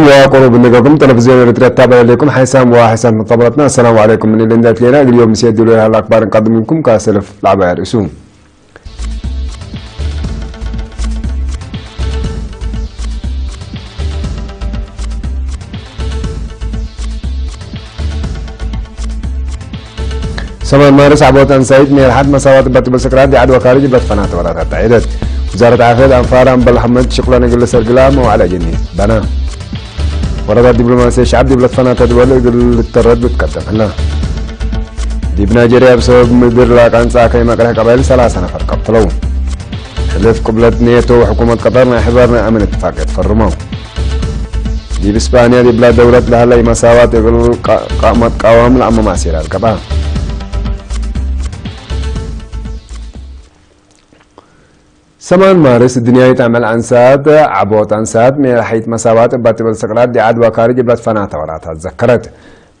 وقرب نقاكم تلفزيون إريتريا تابع لكم حيسام وحيسام من طبلتنا. السلام عليكم من اللي ندات لنا اليوم سيد لوي هلا أخبار نقدم لكم كاسلف لعبة رئيسو. ሰማን ማርስ ዓቦት ኣንሳይት ሜርሓት መሳዋት በት ብስቅራት ዲዓድ ወካርጅ በት ፈናት ወራት ኣታዒደት። وزارة عافية أنفار أنبل حمد شقلة نقل سرقلا موعلة جني بنا. وردات دبلوماسية شعب دبلت فنات دول قل الترد بتقدم هنا. ዲብ ናይጀርያ ብሰበብ ምድር ላቃንጻ ከይመቅርሕ ቀባይል ሰላሳ ነፈር ቀትለው። ሕልፍ ቅብለት ኔቶ ወሕኩመት ቀጠር ናይ ሕበር ናይ ኣመን እትፋቅ የትፈርሞ። ዲብ እስጳንያ ዲብላ ደውለት ላህላይ መሳዋት እግል ቃ-፣ ቃ-፣ መቃወም ለኣመ ማእሲር ኣርገባ። ሰማን ማርስ ድንያይት ኣመል ኣንሳት ዓቦት ኣንሳት ሜራሒት መሳዋት እባ ትብል ስቅላት ዲዓድ ዋካሪ ጅብለት ፈናታ ወራት ኣዘከረት።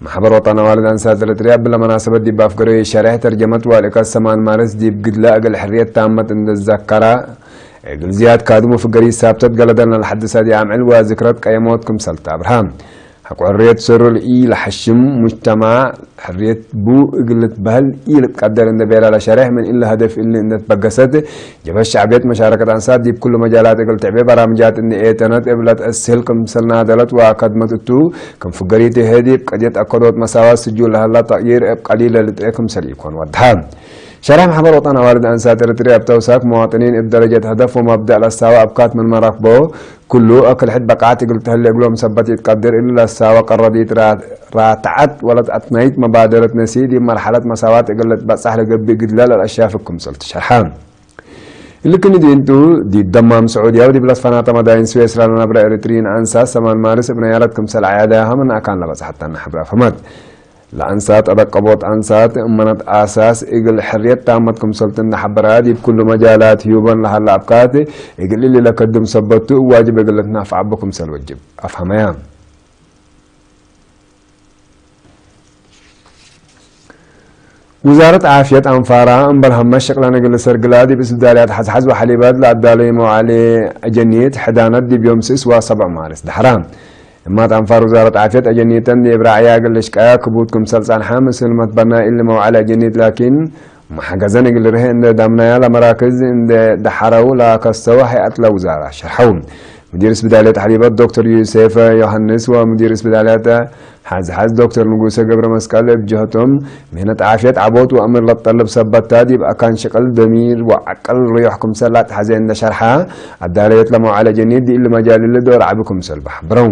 ማሕበር ወጣን ኣዋልድ ኣንሳት ኤርትርያ ብለ መናሰበት ዲብ ኣፍገሮ የሻርሕ ተርጀመት ዋልእካ ሰማን ማርስ ዲብ ግድለ እግል ሕርየት ታመት እንደዘከራ እግል ዝያድ ካድሙ ፍገሪ ሳብተት ገለደን ለልሓድሳ ዲኣምዕል ወዝክረት ቀየሞት ክምሰልት ኣብርሃ። ሐቆ ሕርየት ሰሩል ኢ ለሐሽም ሙጅተማዕ ሕርየት ቡ እግል ልትበህል ኢ ልትቀደር እንደ ቤላ ለሸርሕ ምን እለ ሀደፍ እሊ እንደ ትበገሰት ጀብሀት ሸዕብየት መሻረከት ኣንሳት ዲብ ኩሉ መጃላት እግል ትዕቤ በራምጃት እንደ ኤተነት እብለት እስህል ክምሰል ናደለት ወአከድመት እቱ ክም ፍገሪት የሀ ዲብ ቀድየት አከዶት መሳዋት ስጁል ለሀላ ተቅይር እብ ቀሊል ለልጥኤ ክምሰል ኢኮን ወድሐ። ሸርሕ ማሕበር ወጣን አዋልድ አንሳት ኤርትርያ እብ ተውሳክ መዋጥኒን እብ ደረጀት ሀደፍ ወመብደእ ለሳዋ እብ ካት ምን መራክቦ ኩሉ አክል ሕድ በቃት እግል ተህሌ እግሎም ሰበት ይትቀድር እሊ ለሳዋ ቀረዲት ራ-፣ ራትዓት ወለት አትናይት መባደረት ነሲ ዲብ መርሐለት መሳዋት እግል ልትበጻሕ ለገብእ ግድለ ለልአሻፍግ ክምሰል ትሸርሐ። እሊ ክኒ ዲንቱ ዲብ ደማም ስዑድያ ወዲብ ለትፈናተ መዳይን ስዌስራ ለነብረ ኤሪትሪን አንሳት ሰማን ማርስ እብ ነያረት ክምሰል አያዳያሃ ምን አካን ለበጽሐተና ሕብረ ፍህመት። ለአንሳት አደቀቦት አንሳት እመነት አሳስ እግል ሕርየት ታመት ክምሰልት እንደ ሐበራ ዲብ ኩሉ መጃላት ህዩበን ለሀላ አብካት እግል እሊ ለከድም ሰበቱ ዋጅብ እግል ልትናፍዓቡ ክምሰል ወጅብ አፍሀመያ። ውዛረት ዓፍየት አንፋራ እምበር ሀመ ሸቅለ ንግል ሰርግላ ዲብ እስብዳልያት ሐዝሐዝ ወሐሊበት ለአዳለዩ መዋዕሊ አጀኒት ሕዳነት ዲብ ዮም ስስ ወሰብዕ ማርስ ደሐራ። እማት አንፋር ውዛረት ዓፍየት አጀኒተን ዲብ ራዕያ እግል ልሽቀያ ክቡት ክምሰል ጸንሐ ምስል መትበና እሊ መዋዕሊ አጀኒት ላኪን መሐገዘን እግል ርህ እንደ ዳምናያ ለመራክዝ እንደ ደሐረው ለከሰው ሀይአት ለውዛራ ሸርሐው። ሙዲር እስብዳልያት ሐሊበት ዶክተር ዩሴፍ ዮሐንስ ወሙዲር እስብዳልያት ሐዝሐዝ ዶክተር ንጉሰ ገብረ መስቀል እብ ጀህቶም፣ ምህነት ዓፍየት ዓቦት ወእምር ለትጠልብ ሰበታ ዲብ አካን ሽቅል ደሚር ወዐቅል ርዮሕ ክምሰል ላትሐዜ እንደ ሸርሐ፣ አዳለየት ለመዋዕለ ጀኒድ ዲእሊ መጃል እሊ ዶር ዐቢ ክምሰል በሐብረው።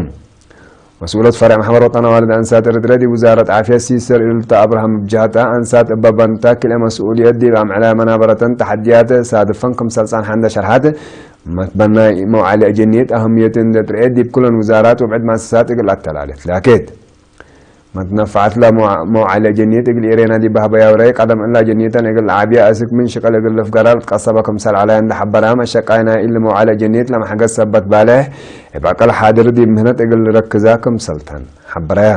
መስኡለት ፈርዕ ማሕበር ወጠን አዋልድ አንሳት ኤርትራ ዲብ ውዛረት ዓፍየት ሲስተር ኢሉልታ አብርሃም እብ ጀህታ፣ አንሳት እበ በንታ ክልኤ መስኡልየት ዲብ አምዕላ መናበረተን ተሐድያት ሳድፈን ክምሰል ጸንሐ እንደ ሸርሐት፣ መትበናይ መውዓሊ አጀኒት አህምየት እንደ ትርኤት ዲብ ኩለን ውዛራት ወብዕድ መአሰሳት እግል አተላሌት ላኬት። መትነፋዓት ለመውዓሊ አጀኒት እግል ኤሬና ዲብ ባህበያ ውራይ ቀደም እላ አጀኒተን እግል ዓብያ እስክ ምን ሽቅል እግል ልፍገራ ልትቀሰበ ክምሰል ዐላያ እንደ ሐበራ፣ መሸቃይ ናይ እሊ መውዓሊ አጀኒት ለመሐገዝ ሰበት ባልሕ እብ አቀል ሓድር ዲብ ምህነት እግል ልረክዛ ክምሰልተን ሐበረያ።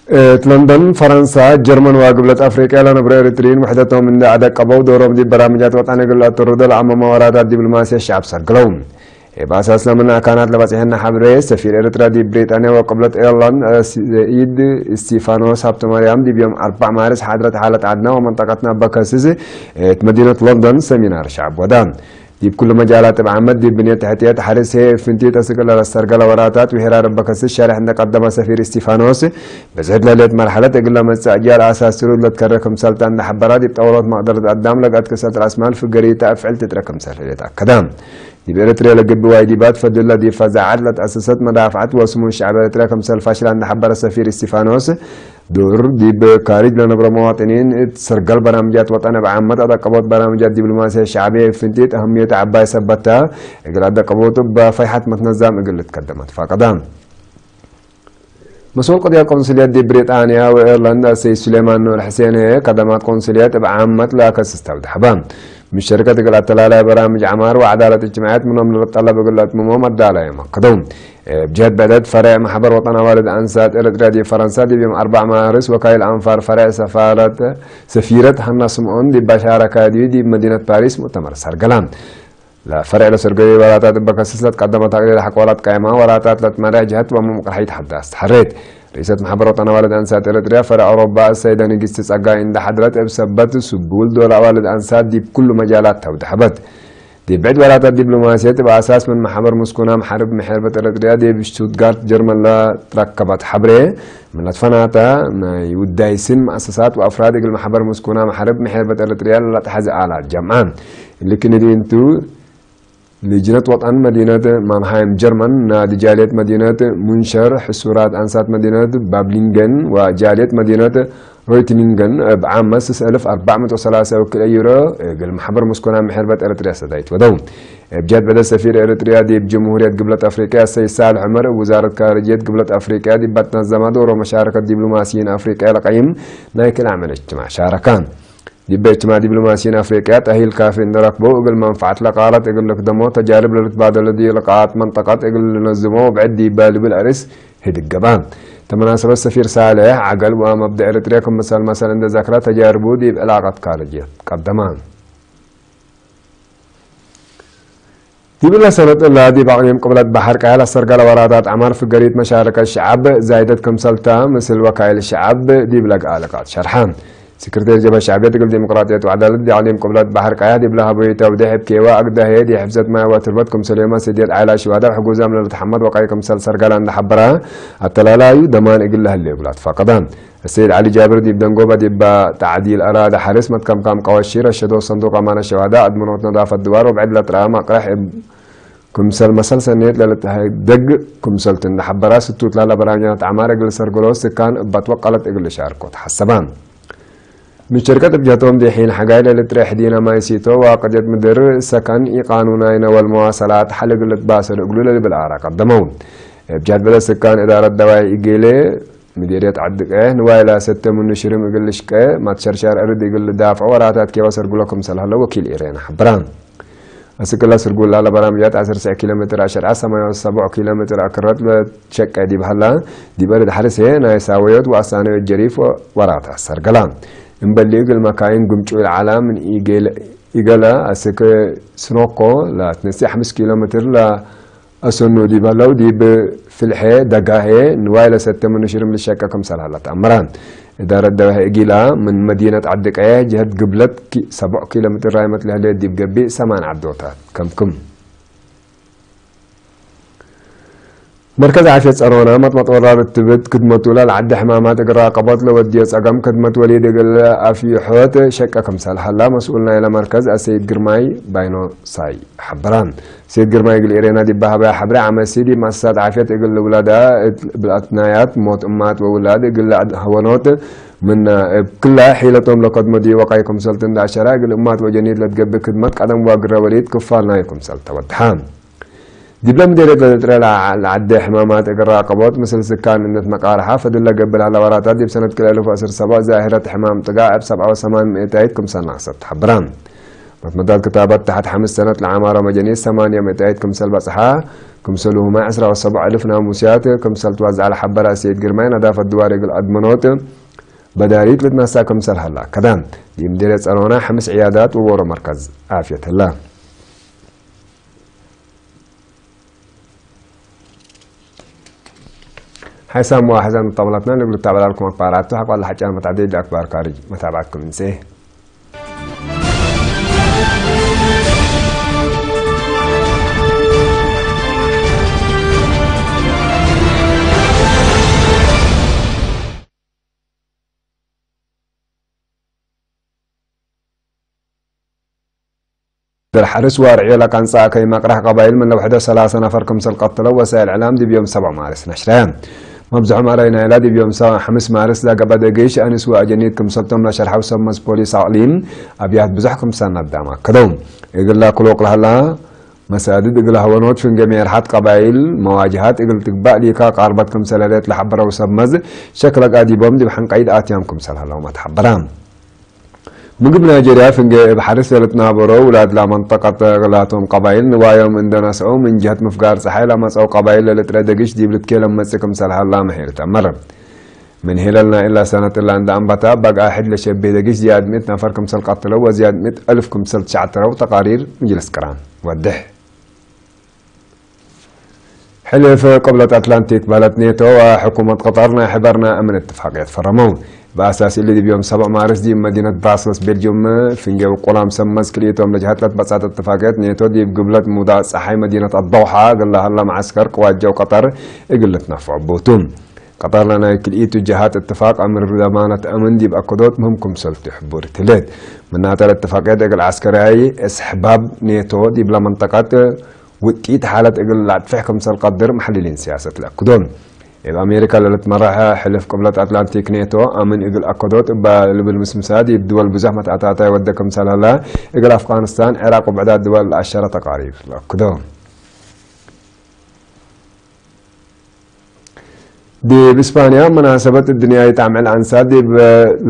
እት ለንደን፣ ፈረንሳ፣ ጀርመን ወግብለት አፍሪቅያ ለነብሩ ኤሪትሪን ውሕደቶም እንደ አደቀበው ዶሮም ዲብ በራምጃት ወጠን እግል ለአተርዶ ለአመመ ወራታት ዲብሎማስያ ሸዐብ ሰርግለው። እብ አሳስ ለምን አካናት ለበጽሐና ሐብሬ፣ ሰፊር ኤርትራ ዲብ ብሪጣንያ ወቅብለት ኤርላንድ ሰኢድ እስቲፋኖስ ሀብተማርያም ዲብ ዮም አርባዕ ማርስ ሓድረት ሓለት ዐድና ወመንጠቀትና በከስስ እት መዲነት ለንደን ሰሚናር ሸዐብ ወዳ። ዲብ ኩሉ መጃላት እብ ዓመት ዲብ ብንየት ተሕትየት ሐርስ ህዬ እብ ፍንቲት አስክ ለለሰርገለ ወራታት ወሄራር እበ ከስስ ሸርሕ እንደ ቀደመ ሰፊር እስቲፋኖስ፣ ብዝሕት ለሌት መርሐለት እግል ለመጽእ አጅያል አሳስ ስሩድ ለትከረ ክምሰልታ እንደ ሐበራ፣ ዲብ ጠወሮት መቅደረት አዳም ለገአት ክሰት ራስ ማል ፍገሪታ እብ ፍዕል ትጥረ ክምሰል ህሌት አከዳ። ዲብ ኤረትርያ ለግቢ ዋይዲባት ፈድለ ዲብ ፈዛዐት ለትአሰሰት መዳፍዐት ወስሙን ሸዕብ ኤረትርያ ክምሰል ፋሽላ እንደ ሐበረ ሰፊር እስቲፋኖስ፣ ዱር ዲብ ካርጅ ለነብረ መዋጥኒን እት ሰርገል በራምጃት ወጠን እብ ዓመት አጠቀቦት በራምጃት ዲብሎማስያ ሸዕብየ እብ ፍንቲት አህምየት ዐባይ ሰበታ፣ እግል አደቀቦቱ እበ ፈይሐት መትነዛም እግል ልትከደም አትፋቀዳ። መስኡል ቅድያ ቆንስልየት ዲብ ብሪጣንያ ወኤርላንድ አሰይድ ሱሌማን ኑር ሕሴን ህዬ፣ ከደማት ቆንስልየት እብ ዓመት ለአከስስ ተብዳሕባ። ምሸርከት እግል አተላላይ በራምጅ ዐማር ወዐዳለት እጅትማዕየት ምኖም ለልጠለብ እግል ለአትምሞም አዳላዮም አከደው። እብ ጀህት ብዕደት ፈሬዕ ማሕበር ወጠን አዋልድ አንሳት ኤረትርያ ዲብ ፈረንሳ ዲብ ዮም አርባዕ ማርስ ወካይል አንፋር ፈሬዕ ሰፋረት፣ ሰፊረት ሀና ስምኦን ዲብ ባሻረካዩ ዲብ መዲነት ፓሪስ ሙእተመር ሰርገላ። ለፈርዕ ለሰርገዩ ወላታት እበከስስ ለትቀደመ ታቅሊል ሐቅ ወላት ቃይማ ወላታት ለትመርሕ ጀህት በሙም ቅርሐይት ሐዳስ ተሐሬት። ርእሰት ማሕበር ወጠን ኣዋልድ ኣንሳት ኤርትርያ ፈርዕ ኣውሮባ እሰይደ ንግስቲ ጸጋይ እንዳ ሐድረት እብ ሰበት ስቡል ዶል ኣዋልድ ኣንሳት ዲብ ኩሉ መጃላት ተውድሐበት። ዲብ ብዕድ ወላታት ዲፕሎማስየት እብ ኣሳስ ምን ማሕበር ምስኩና መሓርብ ምሕርበት ኤርትርያ ዲብ ሽቱትጋርት ጀርመን ለትረከበት ሐብሬ ምን ለትፈናታ ናይ ውዳይ ስን መኣሰሳት ወኣፍራድ እግል ማሕበር ምስኩና መሓርብ ምሕርበት ኤርትርያ ለለትሐዚ ኣላት ጀምዓ። ልክንዲ እንቱ ልጅነት ወጠን መዲነት ማንሃይም ጀርመን፣ ናዲ ጃልየት መዲነት ሙንሸር፣ ሕሱራት ኣንሳት መዲነት ባብሊንገን ወጃልየት መዲነት ሮይትኒንገን እብ ዓመ ስስ እልፍ ኣርባዕ ሚእቲ ወሰላሳ ወክል ዩሮ እግል ማሕበር ምስኮና ምሕርበት ኤርትርያ ሰዳይት ወደው። እብ ጃድ በደ ሰፊር ኤርትርያ ዲብ ጀምሁርየት ግብለት ኣፍሪቅያ ሰይድ ሳልሕ ዑመር እብ ውዛረት ካርጅየት ግብለት ኣፍሪቅያ ዲብ ባትናት ዘማዶሮ መሻረከት ዲፕሎማሲይን ኣፍሪቅያ ለቀይም ናይ ክልኣመን እጅትማዕ ሻረካ። ዲበ እጅትማዕ ዲፕሎማሲን ኣፍሪቅያ ጠሂል ካፊ እንረክቦ እግል መንፈዓት ለቃላት እግል ልክደሞ ተጃርብ ለልትባደለ ዲ ልቃት መንጠቀት እግል ልነዝሞ ብዕድ ዲበ ልብል ኣርስ ህድገባ። ተመናሰበት ሰፊር ሳልሕ ዓገል ወመብደ ኤርትርያ ክምሰል መሰል እንደ ዘክራ ተጃርቡ ዲብ ዕላቀት ካርጅየት ቀደማ። ዲብለ ሰነጥ እላ ዲብ ኣቅሊም ቅብለት ባሕር ቀያ ለሰርገለ ወራታት ዐማር ፍገሪት መሻረከት ሸዓብ ዛይደት ክምሰልታ ምስል ወካይል ሸዓብ ዲብለ ጋልቃት ሸርሐ። ስክርቴር ጀብሀት ሸዕብየት እግል ዲሞቅራጥየት ወዐዳለት ዲኣቅሊም ቅብለት ባሕር ቀያ ዲብለ ሀቦዩ ተውዴሕ እብ ኬዋ አግዳሄ ዲሕፍዘት ማይ ወትርበት ክምሰል ዮመ ስድየት ዓይላ ሽዋዳ ሕጉዛም ለልትሐመድ ወቃይ ክምሰል ሰርገላ እንደ ሐበራ አተላላዩ ደማን እግል ለህሌ እብላ ትፋቀዳ። السيد علي جابر ዲብ ደንጎባ ዲባ ተዕዲል አራዳ ሐርስ መትከምካም ቀወሺ ረሸዶ ሰንዱቅ አማነ ሸዋዳ አድመኖት ነዳፈት ድዋር ወብዕድ ለጥራ ማቅረሕ እብ ክምሰል መሰል ሰኔት ለልትሀደግ ክምሰልት እንደ ሐበራ ስቱት ላለ በራኛት አማር እግል ሰርገሎ ስካን እባት ወቀለት እግል ሻርኮት ሐሰባ። ምሽርከት እብ ጀቶም ዲሒን ሐጋይ ለልትሬሕ ዲና ማይ ሲቶ ወቅድየት ምድር ሰካን ኢቃኑናይ ነወል መዋሰላት ሐል እግል ልትባሰል እግሉ ለልብል አራ ቀደመው። እብ ጃድበለ ስካን እዳረት ደዋይ ኢጌሌ ምዴርየት ዐድቀ ንዋይ ላሰተ ምኑ ሽርም እግል ልሽቀ ማትሸርሻር እርድ እግል ልዳፍዖ ወራታት ኬዋ ሰርጉሎ ክምሰል ሀለ ወኪል ኤሬና ሐበራ። አስክላ ስርጉላ ለበራምጃት ዐስር ኪሎ ሜትር አሸርዓ ሰማንያ ወሰቡዕ ኪሎ ሜትር አክረት ለሸቀ ዲብ ሀላ ዲብ እርድ ሐርሴ ናይ ሳወዮት ወአሳነዮት ጀሪፍ ወራታት ሰርገላ። እምበሊ እግል መካይን ግምጩ ኢልዓላ ምን ኢገለ አስክ ስኖኮ ለትንስቲ ሐምስ ኪሎ ሜትር ለ አሰኑ ዲብ ሀለው ዲብ ፍልሐ ደጋሄ ንዋይ ለሰተ ምኑ ሽርም ልሸቀ ክምሰል ሀላ ተአመረ። እዳረት ደጋሄ እጊላ ምን መዲነት ዐዲ ቀየሕ ጀህት ግብለት ኪ-፣ ሰቡዕ ኪሎ ሜትር ራይመት ለህሌት ዲብ ገቢእ ሰማን ዐዶታት ከምክም። መርከዝ ዓፍየት ጸሮና መጥመጥ ወራር እትብት ክድመቱ ለልዓዲ ሕማማት እግል ራቀቦት ለወድዮ ጸገም ክድመት ወሊድ እግል አፍይሖት ሸቀ ክምሰል ሀላ መስኡል ናይለ መርከዝ አሰይድ ግርማይ ባይኖ ሳይ ሐበራ። ሰይድ ግርማይ እግል ኤሬና ዲብ ሀበያ ሐብሬ ዐመሲ ዲብ መአሰሳት ዓፍየት እግል ውላዳ እት ብልአትናያት ሞት እማት ወውላድ እግል ሀወኖት ምነ እብ ክላ ሒለቶም ለከድሞ ዲብ ወቃይ ክምሰልት እንደ አሸራ እግል እማት ወጀኒት ለትገብእ ክድመት ቀደም ወግረ ወሊድ ክፋል ናይ ክምሰል ተወድሐ። ዲብለ ምዴርየት ለልጥረ ለዐደ ሕማማት እግል ራቀቦት ምስል ስካን እነት መቃርሓ ፈድል ለገብእ ለሀለ ወራታት ዲብ ሰነት ክልኤ እልፍ ወዐስር ሰቡዕ ዛሂረት ሕማም ጥጋዕ እብ ሰብዓ ወሰማን ምእታይት ክምሰል ናቅሰት ተሐብራ። መትመዳት ክታበት ተሐት ሐምስ ሰነት ለዓማሮ መጀኒት ሰማንዮ ምእታይት ክምሰል በጽሓ፣ ክምሰልሁመ ዕስራ ወሰቡዕ እልፍ ናሙስያት ክምሰል ትዋዝዓ ለሐበራ ሰይድ ግርማይ ነዳፈት ድዋር እግል አድመኖት በዳሪት ልትነሳ ክምሰል ሀላ። ከዳን ዲብ ምዴርየት ጸሮና ሐምስ ዕያዳት ወዎሮ መርከዝ ዓፍየት ህላ። ሓይሳም ወኣሕዛን መጣበላትና ንግሉ ታበላልኩም ኣክባራቱ ሓቋላ ሓጫን መታዕደይ ኣክባር ካርጅ መታብዓትኩም እንሴ። ድር ሓርስ ዋርዕዮ ለቃንጻ ከይ መቅራሕ ቀባይል ምን ለውሕደ ሰላሳ ነፈር ክምሰል ቀትለው ወሳይል ዕላም ዲብ ዮም ሰብዓ ማርስ ነሽረ። መብዝሖም ኣረይ ናይላ ዲብ ዮም ሰብዓ ሓምስ ማርስ ዘገበደ ገይሽ ኣንስ ወአጀኒት ክምሰልቶም ለሸርሐው ሰብ መስ ፖሊስ ኣቅሊም ኣብያት ብዙሕ ክምሰል ነዳም ኣከደው። እግላ ክሎቅ ለህላ መሳድድ እግል ሀወኖት ፍንገ ሜርሓት ቀባይል መዋጅሃት እግል ትግባእ ሊካ ቃርበት ክምሰል ህሌት ለሐበረው ሰብ መዝ ሸክለ ጋዲቦም ዲብ ሐንቀይድ ኣትያም ክምሰል ሀለውም ኣትሐበራ። ምግብ ናይጀርያ ፍንጌ እብ ሓርስ ለልትናበሮ ውላድ ላ መንጠቀት ላቶም ቀባይል ንዋዮም እንደ ነስኦ ምን ጀህት ምፍጋር ጸሓይ ለመጸው ቀባይል ለልጥረ ደግሽ ዲብ ልትኬ ለመጽእ ክምሰል ሀላ ምሒር ተመር። من هلالنا إلا سنة إلا عند أنبتا بقى حد لشبه دقيش زياد مئة نفر كمسل قتلوا وزياد مئة ألف كمسل تشعتروا تقارير مجلس قران. ودح. ሕልፍ ቅብለት ኣትላንቲክ ባለት ኔቶ ወሕኩመት ቀጠር ናይ ሕበርና እምን እትፋቅየት ፈረመው። ብኣሳሲ ልድብ ዮም ሰብዕ ማርስ ዲብ መዲነት ብራስልስ ቤልጅም ፍንጌ ውቁላም ሰመዝ ክልኢቶም ለጅሃትለት በጻት እትፋቅየት ኔቶ ዲብ ግብለት ሙዳእ ፀሓይ መዲነት ኣደውሓ እግል ለሃላ መዓስከር ቅዋት ጀው ቀጠር እግል ልትነፍዖ ቦቱ። ቀጠር ለናይ ክልኢቱ ጀሃት እትፋቅ ኣምር ለማነት እምን ዲብ ኣከዶት ምህም ክምሰልቱ ሕቡር ትልት። ምናተር እትፋቅየት እግል ዓስከርያይ እስሕባብ ኔቶ ዲብ ለመንጠቀት ውጢት ሓለት እግል ላጥፍሕ ክምሰል ቀድር መሕልሊን ሲያሰት ለአክዶ። እብ ኣሜሪካ ለልትመራሕ ሕልፍ ቅብለት ኣትላንቲክ ኔቶ ኣምን እግል ኣከዶት እባ ልብል ምስምሳድ ይብ ድወል ብዙሕ መትኣታታይ ወደ ክምሰል ሀላ እግል ኣፍጋንስታን፣ ዕራቅ ወብዕዳት ድወል ለኣሸረ ተቃሪር ለአክዶ። ዲብ እስፓንያ መናሰበት እድንያይ ጣዕምዕል ኣንሳት ዲብ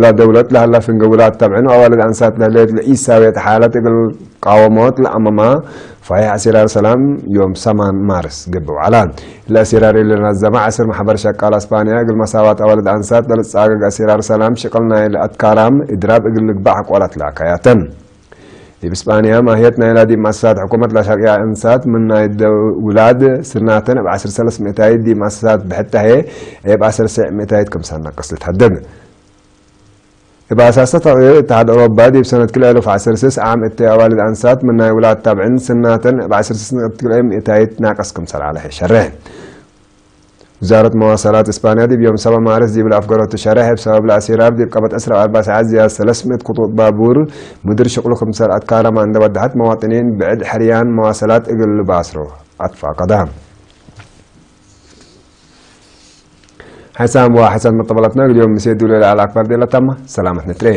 ላደውለት ለሃላ ፍንገ ውላት ተብዕን ኣዋልድ ኣንሳት ለህሌት ለኢሳውየት ሓለት እግል ቃወሞት ለኣመማ ፋይሕ ኣሲራር ሰላም ዮም ሰማን ማርስ ገብእ ውዓላ። ለኣሲራር ለናዘማ ዓስር ማሕበር ሸቃል እስፓንያ እግል መሳዋት ኣዋልድ ኣንሳት ለልጻገግ ኣሲራር ሰላም ሽቅል ናይ ለኣትካራም እድራብ እግል ልግባዕ ቆላት ለኣካያተን። ዲብ እስጳንያ ማህየት ናይላ ዲብ መኣሰሳት ሕኩመት ላሻቅያ እንሳት ምን ናይ ውላድ ስናተን እብ ዓሰርተ ሰለስተ ሚእታይት ዲብ መኣሰሳት ብሕታሄ እብ ዓሰርተ ሚእታይት ክምሳል ናቀስ ልትሀደግ። እብ ኣሳሰ ተቅሪር እትሓድ ኦሮባ ዲብ ሰነት ክልኤ እልፍ ዓሰርተ ስስ ዓም እተ ኣዋልድ ኣንሳት ምን ናይ ውላድ ታብዕን ስናተን እብ ዓሰርተ ስስ ነጥቢ ክልኤ ሚእታይት ናቀስ ክምሳል ዓለ ሸርሕ። ውዛረት መዋሰላት እስፓንያ ዲብ ዮም ሰባ ማርስ ዲብ ለኣፍገረቱ ሸርሕ እብ ሰበብ ለኣሲራር ዲብ ቀበት ዕስራ ወኣርባ ሰዓት ዝያድ ሰለስት ሚእት ክጡጥ ባቡር ምድር ሽቅሉ ክምሰል ኣትካረማ እንደ ወደሐት መዋጥኒን ብዕድ ሕርያን መዋሰላት እግል ልባስሮ ኣትፋቀዳ። ሓሳም ወሓሳብ መጠበላትና እግል ዮም ምሴ ዱለ ለዓል ኣክባር ዴለታማ ሰላመት ንትሬ።